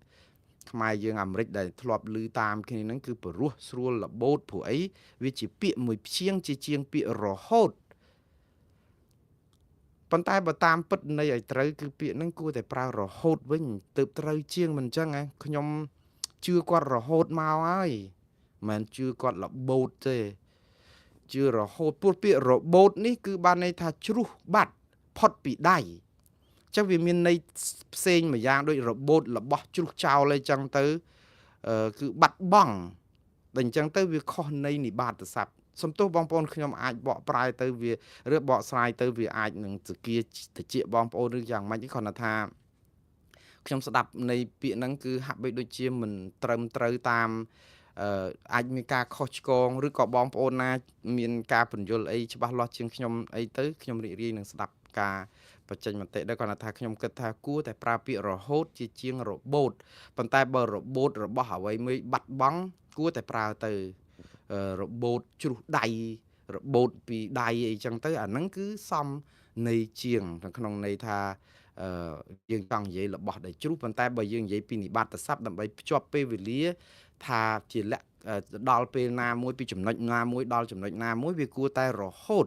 ខ្មែរយើងអាមេរិកដែលធ្លាប់ឮតាមគ្នាហ្នឹងគឺព្រោះស្រួលរបូតព្រោះអីវាជាពាក្យមួយព្យាង្គជាជាងពាក្យរហូតប៉ុន្តែបើតាមពិតនៃឲ្យត្រូវគឺពាក្យហ្នឹងគួរតែប្រើរហូតវិញទើបត្រូវជាងមិនអញ្ចឹងហ៎ខ្ញុំជឿគាត់រហូតមកហើយមិនជឿគាត់របូតទេជឿរហូតព្រោះពាក្យរបូតនេះគឺបានន័យថាជ្រុះបាត់ផុតពីដៃអញ្ចឹងវាមានន័យផ្សេងមួយយ៉ាងដូចរបូតរបស់ជ្រុះចោលអីចឹងទៅគឺបាត់បង់ដល់អញ្ចឹងទៅវាខុសន័យនិបាតស័ព្ទសំទោសបងប្អូនខ្ញុំអាចបកប្រែទៅវាឬបកស្រាយទៅវាអាចនឹងសគាតិចបងប្អូនឬយ៉ាងម៉េចគ្រាន់តែថាខ្ញុំស្ដាប់នៃពាក្យហ្នឹងគឺហាក់បីដូចជាមិនត្រឹមត្រូវតាមអាចមានការខុសឆ្គងឬក៏បងប្អូនណាមានការពន្យល់អីច្បាស់លាស់ជាងខ្ញុំអីទៅខ្ញុំរីករាយនឹងស្ដាប់ការបញ្ចេញមតិដែរគ្រាន់តែថាខ្ញុំគិតថាគួរតែប្រើពាក្យរហូតជាជាងរបូតប៉ុន្តែបើរបូតរបស់អ្វីមួយបាត់បង់គួរតែប្រើទៅរបូតជ្រុះដៃរបូតពីដៃអីចឹងទៅអាហ្នឹងគឺសមន័យជាងក្នុងន័យថាយើងចង់និយាយរបស់ដែលជ្រុះប៉ុន្តែបើយើងនិយាយពីនិបាតស័ព្ទដើម្បីភ្ជាប់ពេលវេលាថាជាលក្ខដល់ពេលណាមួយពីចំណុចណាមួយដល់ចំណុចណាមួយវាគួរតែរហូត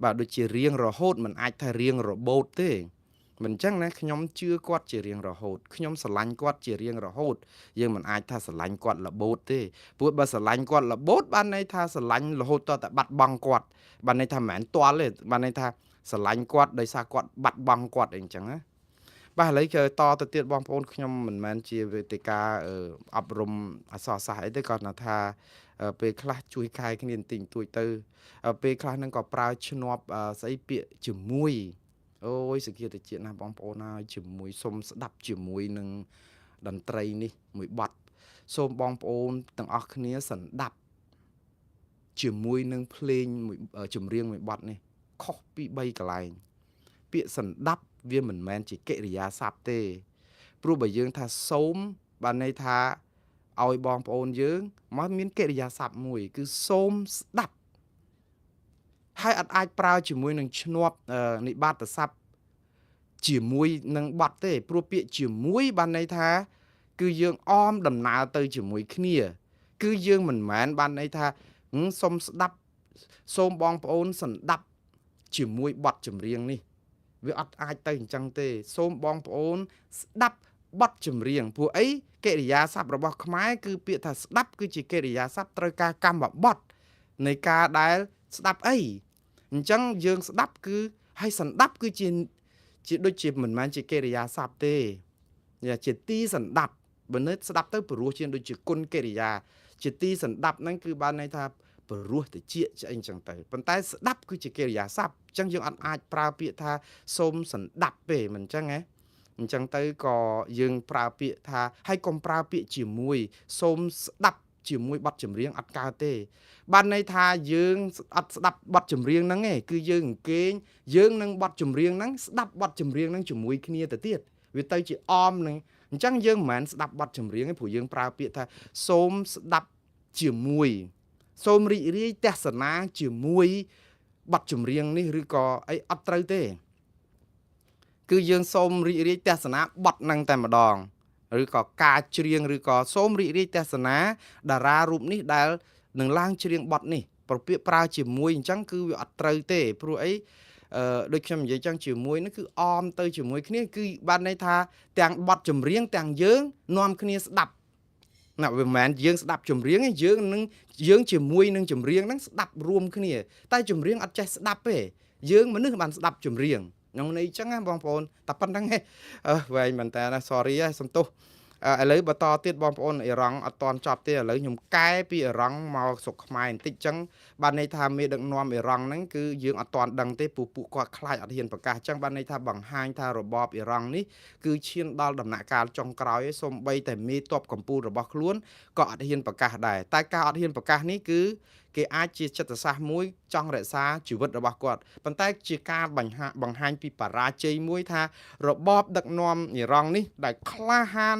បាទដូចជារៀងរហូតមិនអាចថារៀងរបូតទេមិនអញ្ចឹងណាខ្ញុំជឿគាត់ជារៀងរហូតខ្ញុំស្រឡាញ់គាត់ជារៀងរហូតយើងមិនអាចថាស្រឡាញ់គាត់របូតទេព្រោះបើស្រឡាញ់គាត់របូតបានន័យថាស្រឡាញ់រហូតតតែបាត់បង់គាត់បានន័យថាមិនមែនទាល់ទេបានន័យថាស្រឡាញ់គាត់ដោយសារគាត់បាត់បង់គាត់អីអញ្ចឹងណាបាទឥឡូវគេតទៅទៀតបងប្អូនខ្ញុំមិនមែនជាវេទិកាអប់រំអក្សរសាស្ត្រអីទេគាត់ថាពេលខ្លះជួយកែគ្នាបន្តិចបន្តួចទៅពេលខ្លះហ្នឹងក៏ប្រើឈ្នាប់ស្អីពាក្យជាមួយអូយសគាតិចណាស់បងប្អូនហើយជាមួយសុំស្ដាប់ជាមួយនឹងតន្ត្រីនេះមួយបទសូមបងប្អូនទាំងអស់គ្នាសន្ដាប់ជាមួយនឹងភ្លេងមួយចម្រៀងមួយបទនេះខុសពី3កន្លែងពាក្យសន្ដាប់វាមិនមែនជាកិរិយាសព្ទទេព្រោះបើយើងថាសូមបានន័យថាឲ្យបងប្អូនយើងមកមានកិរិយាសព្ទមួយគឺសូមស្ដាប់ហើយអត់អាចប្រើជាមួយនឹងឈ្នាប់និបាតសព្ទជាមួយនឹងបទទេព្រោះពាក្យជាមួយបានន័យថាគឺយើងអមដំណើរទៅជាមួយគ្នាគឺយើងមិនមែនបានន័យថាសូមស្ដាប់សូមបងប្អូនសន្ដាប់ជាមួយបទចម្រៀងនេះវាអត់អាចទៅអញ្ចឹងទេសូមបងប្អូនស្ដាប់បទចម្រៀងព្រោះអីកិរិយាសព្ទរបស់ខ្មែរគឺពាក្យថាស្ដាប់គឺជាកិរិយាសព្ទត្រូវការកម្មបត្តិនៃការដែលស្ដាប់អីអញ្ចឹងយើងស្ដាប់គឺហើយសន្ដាប់គឺជាដូចជាមិនមែនជាកិរិយាសព្ទទេជាទីសន្ដាប់បើនៅស្ដាប់ទៅព្រោះជាដូចជាគុណកិរិយាជាទីសន្ដាប់ហ្នឹងគឺបានន័យថាព្រោះតិចអីចឹងទៅប៉ុន្តែស្ដាប់គឺជាកិរិយាសព្ទអញ្ចឹងយើងអត់អាចប្រើពាក្យថាសូមសន្ដាប់ទេមិនអញ្ចឹងហ៎អញ្ចឹងទៅក៏យើងប្រើពាក្យថាហើយកុំប្រើពាក្យជាមួយសូមស្ដាប់ជាមួយបទចម្រៀងអត់កើតទេបានន័យថាយើងអត់ស្ដាប់បទចម្រៀងហ្នឹងទេគឺយើងអង្គេងយើងនឹងបទចម្រៀងហ្នឹងស្ដាប់បទចម្រៀងហ្នឹងជាមួយគ្នាទៅទៀតវាទៅជាអមនឹងអញ្ចឹងយើងមិនមែនស្ដាប់បទចម្រៀងទេព្រោះយើងប្រើពាក្យថាសូមស្ដាប់ជាមួយសូមរីករាយទស្សនាជាមួយបទចម្រៀងនេះឬក៏អីអត់ត្រូវទេគឺយើងសូមរីករាយទស្សនាបទហ្នឹងតែម្ដងឬក៏ការច្រៀងឬក៏សូមរីករាយទស្សនាតារារូបនេះដែលនឹងឡើងច្រៀងបទនេះប្រពាក្យប្រើជាមួយអញ្ចឹងគឺវាអត់ត្រូវទេព្រោះអីដូចខ្ញុំនិយាយចឹងជាមួយនេះគឺអមទៅជាមួយគ្នាគឺបានន័យថាទាំងបទចម្រៀងទាំងយើងនាំគ្នាស្ដាប់ ណាវាមិនមែនយើងស្ដាប់ចម្រៀងទេយើងនឹងយើងជាមួយនឹងចម្រៀងហ្នឹងស្ដាប់រួមគ្នាតែចម្រៀងអត់ចេះស្ដាប់ទេយើងមនុស្សបានស្ដាប់ចម្រៀងក្នុងន័យអញ្ចឹងណាបងប្អូនតែប៉ុណ្្នឹងឯងអឺវែងមែនតើណា sorry ហ៎សំទោសឥឡូវបន្តទៀតបងប្អូនអ៊ីរ៉ង់អត់តន់ចប់ទេឥឡូវខ្ញុំកែពីអ៊ីរ៉ង់មកស្រុកខ្មែរបន្តិចចឹងបានន័យថាមេដឹកនាំអ៊ីរ៉ង់ហ្នឹងគឺយើងអត់តន់ដឹងទេព្រោះពួកគាត់ខ្លាចអត់ហ៊ានប្រកាសចឹងបានន័យថាបង្ហាញថារបបអ៊ីរ៉ង់នេះគឺឈានដល់ដំណាក់កាលចុងក្រោយឯងសូម្បីតែមេតបកម្ពុជារបស់ខ្លួនក៏អត់ហ៊ានប្រកាសដែរតែការអត់ហ៊ានប្រកាសនេះគឺគេអាចជាចិត្តសាស្ត្រមួយចង់រក្សាជីវិតរបស់គាត់ប៉ុន្តែជាការបង្ហាបង្ហាញពីបរាជ័យមួយថារបបដឹកនាំអ៊ីរ៉ង់នេះដែលក្លាហាន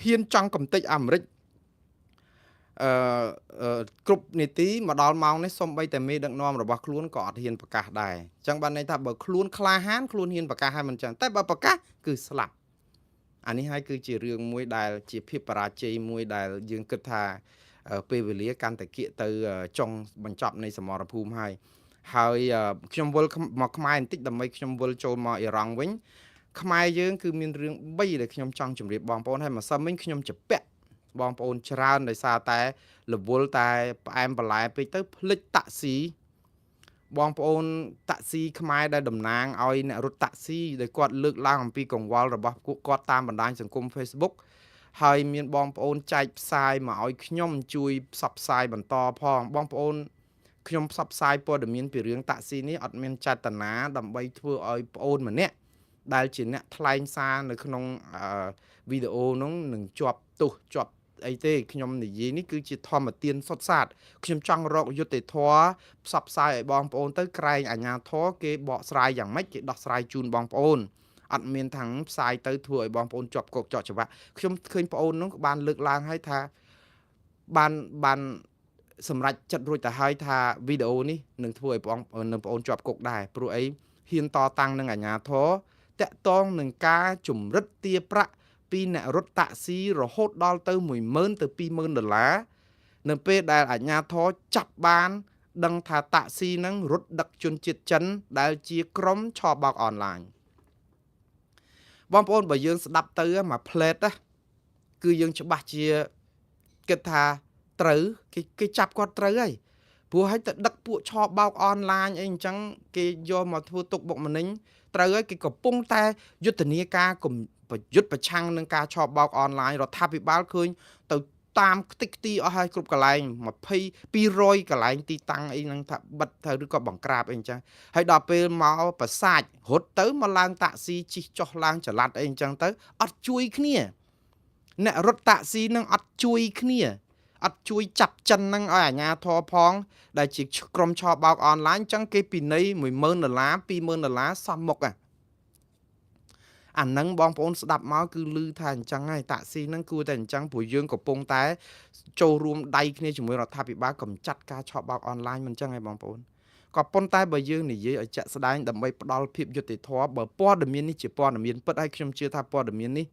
ហ៊ានចង់កំទេចអាមេរិកអឺគ្រប់នីតិមកដល់ម៉ោងនេះសំបីតែមេដឹកនាំរបស់ខ្លួនក៏អត់ហ៊ានប្រកាសដែរអញ្ចឹងបានន័យថាបើខ្លួនក្លាហានខ្លួនហ៊ានប្រកាសហើយមិនអញ្ចឹងតែបើប្រកាសគឺស្លាប់អានេះហើយគឺជារឿងមួយដែលជាភាពបរាជ័យមួយដែលយើងគិតថាពេលវេលាកាន់តែគៀកទៅចុងបញ្ចប់នៃសមរភូមិហើយហើយខ្ញុំវិលមកខ្មែរបន្តិចដើម្បីខ្ញុំវិលចូលមកអ៊ីរ៉ង់វិញខ្មែរយើងគឺមានរឿង3ដែលខ្ញុំចង់ជម្រាបបងប្អូនហើយម្សិលមិញខ្ញុំជពាក់បងប្អូនច្រើនដោយសារតែរវល់តែផ្អែមបន្លែពេកទៅភ្លេចតាក់ស៊ីបងប្អូនតាក់ស៊ីខ្មែរដែលតំណាងឲ្យអ្នករត់តាក់ស៊ីដែលគាត់លើកឡើងអំពីកង្វល់របស់ពួកគាត់តាមបណ្ដាញសង្គម Facebook ហើយមានបងប្អូនចែកផ្សាយមកឲ្យខ្ញុំជួយផ្សព្វផ្សាយបន្តផងបងប្អូនខ្ញុំផ្សព្វផ្សាយព័ត៌មានពីរឿងតាក់ស៊ីនេះអត់មានចេតនាដើម្បីធ្វើឲ្យប្អូនម្នាក់ដែលជាអ្នកថ្លែងសារនៅក្នុងវីដេអូនោះនឹងជាប់ទោសជាប់អីទេខ្ញុំនិយាយនេះគឺជាធម្មទានសុទ្ធសាធខ្ញុំចង់រកយុត្តិធម៌ផ្សព្វផ្សាយឲ្យបងប្អូនទៅក្រែងអាជ្ញាធរគេបកស្រាយយ៉ាងម៉េចគេដោះស្រាយជូនបងប្អូនអត់មានថាងផ្សាយទៅធ្វើឲ្យបងប្អូនជាប់គុកជាប់ច្បាប់ខ្ញុំឃើញប្អូននោះក៏បានលើកឡើងឲ្យថាបានបានសម្រេចចិត្តរួចទៅហើយថាវីដេអូនេះនឹងធ្វើឲ្យបងនឹងប្អូនជាប់គុកដែរព្រោះអីហ៊ានតតាំងនឹងអាជ្ញាធរតាក់តងនឹងការជំរិតទារប្រាក់ពីអ្នករត់តាក់ស៊ីរហូតដល់ទៅ10000ទៅ20000ដុល្លារនៅពេលដែលអាជ្ញាធរចាប់បានដឹងថាតាក់ស៊ីនឹងរត់ដឹកជនជាតិចិនដែលជាក្រុមឆបោកអនឡាញបងប្អូនបើយើងស្ដាប់ទៅមួយផ្លេតណាគឺយើងច្បាស់ជាគិតថាត្រូវគេចាប់គាត់ត្រូវហើយព្រោះឲ្យទៅដឹកពួកឆបោកអនឡាញអីអញ្ចឹងគេយកមកធ្វើទុកបុកម្នេញត្រូវហើយគេកំពុងតែយុទ្ធនាការប្រយុទ្ធប្រឆាំងនឹងការឆបោកអនឡាញរដ្ឋាភិបាលឃើញទៅតាមខ្ទេចខ្ទីអស់ហើយគ្រប់កន្លែង20 200កន្លែងទីតាំងអីហ្នឹងថាបិទទៅឬក៏បង្ក្រាបអីអញ្ចឹងហើយដល់ពេលមកប្រសាចរត់ទៅមកឡើងតាក់ស៊ីជិះចុះឡើងចល័តអីអញ្ចឹងទៅអត់ជួយគ្នាអ្នករត់តាក់ស៊ីនឹងអត់ជួយគ្នាអត់ជួយចាប់ចិនហ្នឹងឲ្យអាជ្ញាធរផងដែលជាក្រុមឆបោកអនឡាញអញ្ចឹងគេពិន័យ10000ដុល្លារ20000ដុល្លារសមមុខអាអាហ្នឹងបងប្អូនស្ដាប់មកគឺឮថាអញ្ចឹងហើយតាក់ស៊ីហ្នឹងគួរតែអញ្ចឹងព្រោះយើងកំពុងតែចូលរួមដៃគ្នាជាមួយរដ្ឋាភិបាលកម្ចាត់ការឆបោកអនឡាញមិនអញ្ចឹងហើយបងប្អូនក៏ប៉ុន្តែបើយើងនិយាយឲ្យជាក់ស្ដែងដើម្បីផ្ដល់ភាពយុត្តិធម៌បើព័ត៌មាននេះជាព័ត៌មានពិតហើយខ្ញុំជឿថាព័ត៌មាននេះ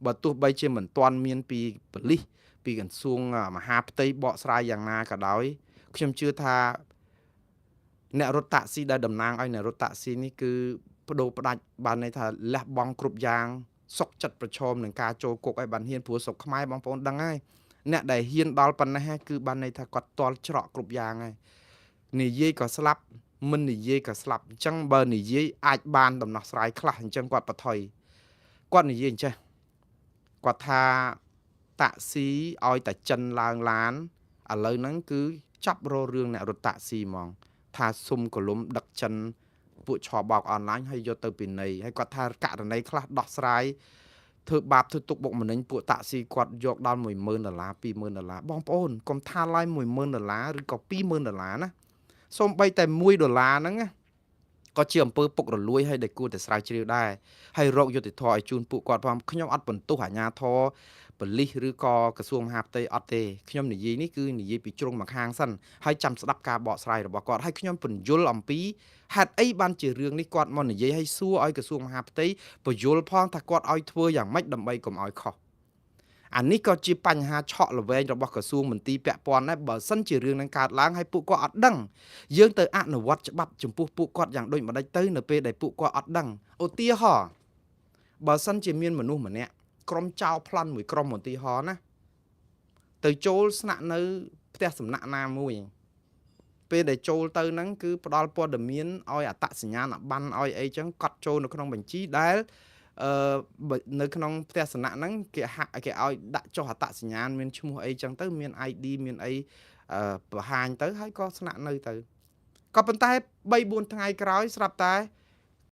បើទោះបីជាមិនទាន់មានពីប៉ូលីសពីក្រសួងមហាផ្ទៃបកស្រាយយ៉ាងណាក៏ដោយខ្ញុំជឿថាអ្នករត់តាក់ស៊ីដែលតំណាងឲ្យអ្នករត់តាក់ស៊ីនេះគឺបដូរផ្ដាច់បានន័យថាលះបង់គ្រប់យ៉ាងសុកចិត្តប្រឈមនឹងការចូលគុកឲ្យបានហ៊ានព្រោះស្រុកខ្មែរបងប្អូនដឹងហើយអ្នកដែលហ៊ានដល់ប៉ុណ្ណេះគឺបានន័យថាគាត់តល់ច្រកគ្រប់យ៉ាងហើយនិយាយក៏ស្លាប់មិននិយាយក៏ស្លាប់អញ្ចឹងបើនិយាយអាចបានដំណោះស្រាយខ្លះអញ្ចឹងគាត់បថុយគាត់និយាយអញ្ចេះគាត់ថាតាក់ស៊ីឲ្យតែចិនឡើងឡានឥឡូវហ្នឹងគឺចាប់រករឿងអ្នករត់តាក់ស៊ីហ្មងថាសុំកលុំដឹកចិនពួកឆបោកអនឡាញហើយយកទៅពិន័យហើយគាត់ថាករណីខ្លះដោះស្រាយធ្វើបាបធ្វើទុកបុកម្នេញពួកតាក់ស៊ីគាត់យកដល់10000ដុល្លារ20000ដុល្លារបងប្អូនកុំថាឡើយ10000ដុល្លារឬក៏20000ដុល្លារណាសូម្បីតែ1ដុល្លារហ្នឹងណាក៏ជាអំពើពុករលួយហើយដែលគួរតែស្រាវជ្រាវដែរហើយរកយុត្តិធម៌ឲ្យជូនពួកគាត់ផងខ្ញុំអត់បន្ទោសអាជ្ញាធរបលិសឬក៏ក្រសួងមហាផ្ទៃអត់ទេខ្ញុំនិយាយនេះគឺនិយាយពីជ្រុងម្ខាងសិនហើយចាំស្ដាប់ការបកស្រាយរបស់គាត់ហើយខ្ញុំពន្យល់អំពីហេតុអីបានជារឿងនេះគាត់មកនិយាយឲ្យសួរឲ្យក្រសួងមហាផ្ទៃពន្យល់ផងថាគាត់ឲ្យធ្វើយ៉ាងម៉េចដើម្បីកុំឲ្យខុសអានេះក៏ជាបញ្ហាឆក់ល្វែងរបស់ក្រសួងមន្ទីរពាក់ព័ន្ធដែរបើសិនជារឿងនឹងកើតឡើងហើយពួកគាត់អត់ដឹងយើងទៅអនុវត្តច្បាប់ចំពោះពួកគាត់យ៉ាងដូចម្ដេចទៅនៅពេលដែលពួកគាត់អត់ដឹងឧទាហរណ៍បើសិនជាមានមនុស្សម្នាក់ក្រុមចោរប្លន់មួយក្រុមឧទាហរណ៍ណា ទៅចូលស្នាក់នៅផ្ទះសំណាក់ណាមួយពេលដែលចូលទៅហ្នឹងគឺផ្ដល់ព័ត៌មានឲ្យអត្តសញ្ញាណប័ណ្ណឲ្យអីចឹងកត់ចូលនៅក្នុងបញ្ជីដែលអឺនៅក្នុងផ្ទះសំណាក់ហ្នឹងគេហាក់គេឲ្យដាក់ចុះអត្តសញ្ញាណមានឈ្មោះអីចឹងទៅមាន ID មានអីបង្ហាញទៅហើយក៏ស្នាក់នៅទៅក៏ប៉ុន្តែ3 4ថ្ងៃក្រោយស្រាប់តែ